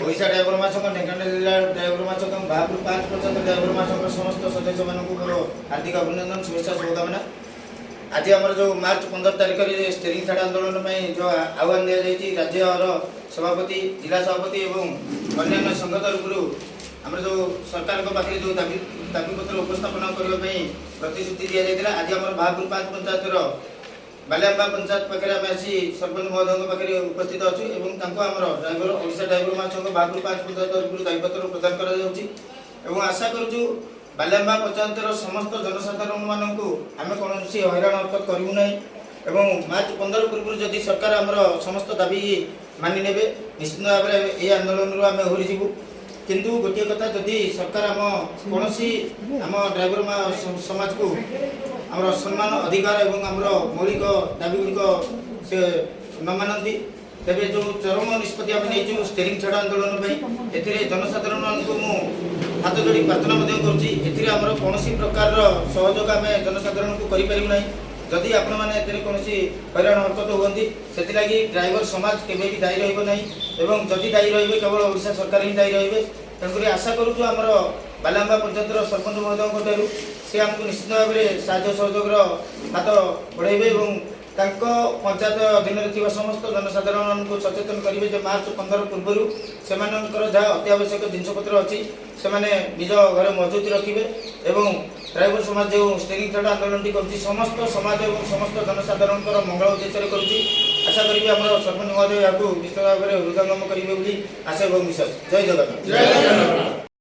Odisha driver ମହାସଂଘ, ଢେଙ୍କାନାଳ ଜିଲ୍ଲା driver ମହାସଂଘ, ବାହାପୁର 5 ପଞ୍ଚାୟତ ଡ୍ରାଇଭର ମହାସଂଘର ସମସ୍ତ ସଦସ୍ୟମାନଙ୍କୁ ମୋର ହାର୍ଦ୍ଦିକ ଅଭିନନ୍ଦନ, ଶୁଭେଚ୍ଛା, ଶୁଭକାମନା। ଆଜି ଆମର ଯେଉଁ ମାର୍ଚ୍ଚ 15 ତାରିଖରେ ଷ୍ଟେରିଂ ଛାଡ଼ ଆନ୍ଦୋଳନ ପାଇଁ ଯେଉଁ ଆହ୍ୱାନ ଦିଆଯାଇଛି, ରାଜ୍ୟର ସଭାପତି, ଜିଲ୍ଲା ସଭାପତି ଏବଂ ଅନ୍ୟାନ୍ୟ ସଂଘ ତରଫରୁ ଆମର ଯେଉଁ ସରକାରଙ୍କ ପାଖରେ ଯେଉଁ ଦାବିପତ୍ର ଉପସ୍ଥାପନ କରିବା ପାଇଁ ପ୍ରତିଶ୍ରୁତି ଦିଆଯାଇଥିଲା, ଆଜି ଆମର ବାହାପୁର 5 ପଞ୍ଚାୟତର ବାଲିଆମ୍ବା ପଞ୍ଚାୟତ ପାଖରେ ଆମେ ଆସି ସରପଞ୍ଚ ମହୋଦୟଙ୍କ ପାଖରେ ଉପସ୍ଥିତ ଅଛୁ ଏବଂ ତାଙ୍କୁ ଆମର ଓଡ଼ିଶା ଡ୍ରାଇଭର ମହାସଂଘ ବାହାପୁର 5 ପଞ୍ଚାୟତ ତରଫରୁ ଦାବିପତ୍ର ପ୍ରଦାନ କରାଯାଉଛି। ଏବଂ ଆଶା କରୁଛୁ, ବାଲିଆମ୍ବା ପଞ୍ଚାୟତର ସମସ୍ତ ଜନସାଧାରଣମାନଙ୍କୁ ଆମେ କୌଣସି ହଇରାଣ ହରକତ କରିବୁ ନାହିଁ ଏବଂ ମାର୍ଚ୍ଚ 15 ପୂର୍ବରୁ ଯଦି ସରକାର ଆମର ସମସ୍ତ ଦାବି ମାନି ନେବେ, ନିଶ୍ଚିତ ଭାବରେ ଏହି ଆନ୍ଦୋଳନରୁ ଆମେ ଓହରିଯିବୁ। କିନ୍ତୁ ଗୋଟିଏ କଥା, ଯଦି ସରକାର ଆମ କୌଣସି ଆମ ଡ୍ରାଇଭର ସମାଜକୁ ଆମର ସମ୍ମାନ, ଅଧିକାର ଏବଂ ଆମର ମୌଳିକ ଦାବି ଗୁଡ଼ିକ ସେ ନ ମାନନ୍ତି, ତେବେ ଯେଉଁ ଚରମ ନିଷ୍ପତ୍ତି ଆମେ ନେଇଛୁ ଷ୍ଟେରିଂ ଛାଡ଼ ଆନ୍ଦୋଳନ ପାଇଁ, ଏଥିରେ ଜନସାଧାରଣମାନଙ୍କୁ ମୁଁ ହାତ ଯୋଡ଼ି ପ୍ରାର୍ଥନା ମଧ୍ୟ କରୁଛି, ଏଥିରେ ଆମର କୌଣସି ପ୍ରକାରର ସହଯୋଗ ଆମେ ଜନସାଧାରଣଙ୍କୁ କରିପାରିବୁ ନାହିଁ। ଯଦି ଆପଣମାନେ ଏଥିରେ କୌଣସି ହଇରାଣ ହରକତ ହୁଅନ୍ତି, ସେଥିଲାଗି ଡ୍ରାଇଭର ସମାଜ କେବେ ବି ଦାୟୀ ରହିବ ନାହିଁ ଏବଂ ଯଦି ଦାୟୀ ରହିବେ, କେବଳ ଓଡ଼ିଶା ସରକାର ହିଁ ଦାୟୀ ରହିବେ। ତେଣୁକରି ଆଶା କରୁଛୁ, ଆମର ବାଲାମ୍ବା ପଞ୍ଚାୟତର ସରପଞ୍ଚ ମହୋଦୟଙ୍କ ଠାରୁ ସେ ଆମକୁ ନିଶ୍ଚିତ ଭାବରେ ସାହାଯ୍ୟ ସହଯୋଗର ହାତ ବଢ଼ାଇବେ ଏବଂ ତାଙ୍କ ପଞ୍ଚାୟତ ଅଧୀନରେ ଥିବା ସମସ୍ତ ଜନସାଧାରଣଙ୍କୁ ସଚେତନ କରିବେ ଯେ ମାର୍ଚ୍ଚ 15 ପୂର୍ବରୁ ସେମାନଙ୍କର ଯାହା ଅତ୍ୟାବଶ୍ୟକ ଜିନିଷପତ୍ର ଅଛି, ସେମାନେ ନିଜ ଘରେ ମଜବୁତ ରଖିବେ। ଏବଂ ଡ୍ରାଇଭର ସମାଜ ଯେଉଁ ଷ୍ଟେରିଂ ଛାଡ଼ ଆନ୍ଦୋଳନଟି କରୁଛି, ସମସ୍ତ ସମାଜ ଏବଂ ସମସ୍ତ ଜନସାଧାରଣଙ୍କର ମଙ୍ଗଳ ଉଦ୍ଦେଶ୍ୟରେ କରୁଛି। ଆଶା କରିବି, ଆମର ସରପଞ୍ଚ ମହୋଦୟ ଏହାକୁ ନିଶ୍ଚିତ ଭାବରେ ହୃଦୟଙ୍ଗମ କରିବେ ବୋଲି ଆଶା ଏବଂ ବିଶ୍ୱାସ। ଜୟ ଜଗନ୍ନାଥ।